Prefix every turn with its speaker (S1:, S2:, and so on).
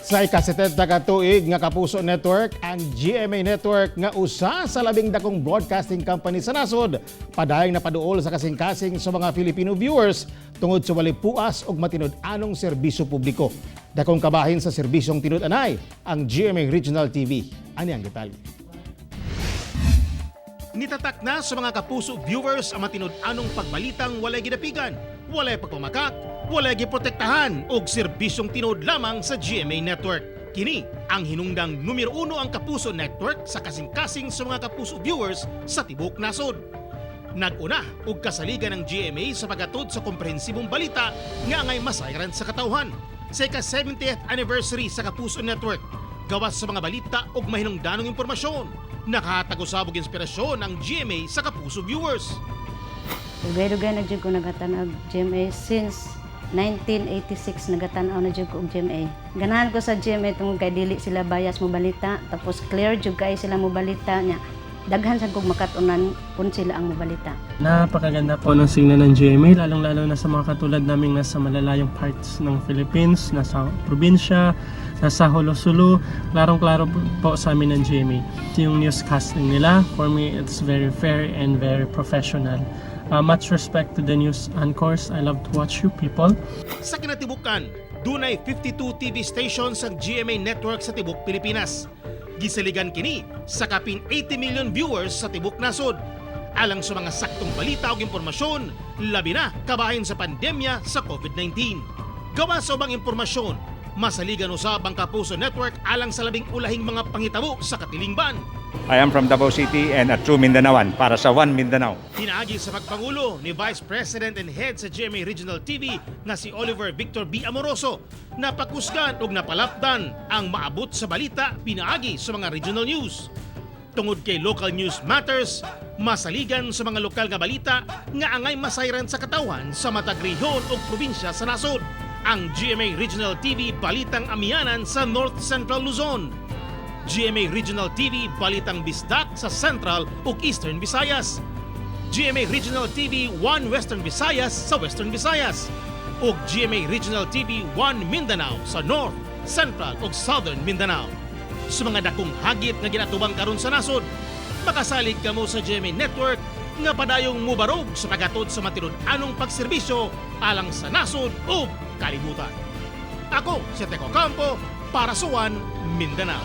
S1: Sa ika-70 ka tuig nga Kapuso Network, ang GMA Network nga usa sa labing dakong broadcasting company sa nasod, padayong napaduol sa kasing-kasing sa mga Filipino viewers tungod sa walay puas ug matinud-anong serbisyo publiko. Dakong kabahin sa serbisyong tinud-anay ang GMA Regional TV. Ani ang detalye. Nitatak na sa mga Kapuso viewers ang matinud-anong pagbalitang walay gidapigan, walay pagpamakak, walay giprotektahan og serbisyong tinuod lamang sa GMA Network. Kini ang hinungdang numero uno ang Kapuso Network sa kasing-kasing sa mga Kapuso viewers sa tibok nasod. Nag-una og kasaligan ng GMA sa paghatod sa komprehensibong balita nga angay masayran sa katawhan. Sa ika-70th anniversary sa Kapuso Network, gawas sa mga balita ug mahinungdanong impormasyon, nakahatag usab og inspirasyon ang GMA sa Kapuso viewers.
S2: Dugay-dugay na jud ko nagatan-aw og GMA. Since 1986 nagatan-aw na jud ko og GMA. Ganahan ko sa GMA tungod kay dili sila bias mo balita, tapos clear jud kay sila mo balita niya. Daghan sad kog makat-unan kung sila ang mobalita.
S3: Napakaganda po ng signal ng GMA, lalong-lalo na sa mga katulad naming nasa malalayong parts ng Philippines, nasa probinsya, nasa Jolo, Sulu. Klarong-klaro po sa amin ng GMA. Yung newscasting nila, for me, it's very fair and very professional. Much respect to the news anchors. I love to watch you people.
S1: Sa kinatibukan, dunay 52 TV stations ang GMA Network sa tibok Pilipinas. Gisaligan kini sa kapin 80 million viewers sa tibok nasod. Alang sa mga saktong balita ug impormasyon, labi na kabahin sa pandemya sa COVID-19. Gawas sa ubang impormasyon, masaligan usab ang Kapuso Network alang sa labing ulahing mga panghitabo sa katilingban.
S4: I am from Davao City and a true Mindanaoan para sa One Mindanao.
S1: Pinaagi sa pagpangulo ni Vice President and Head sa GMA Regional TV nga si Oliver Victor B. Amoroso, napakusgan ug napalapdan ang maabot sa balita pinaagi sa mga regional news. Tungod kay local news matters, masaligan sa mga lokal nga balita nga angay masayran sa katawhan sa matag rehiyon ug probinsya sa nasod. Ang GMA Regional TV Balitang Amihanan sa North Central Luzon. GMA Regional TV Balitang Bisdak sa Central ug Eastern Visayas. GMA Regional TV 1 Western Visayas sa Western Visayas ug GMA Regional TV 1 Mindanao sa North, Central ug Southern Mindanao. Sa mga dakong hagit nga ginatubang karon sa nasod, makasalig kamo sa GMA Network nga padayong mubarog sa paghatod sa matinud-anong pagserbisyo alang sa nasod ug kalibutan. Ako si Teco Campo para sa One Mindanao.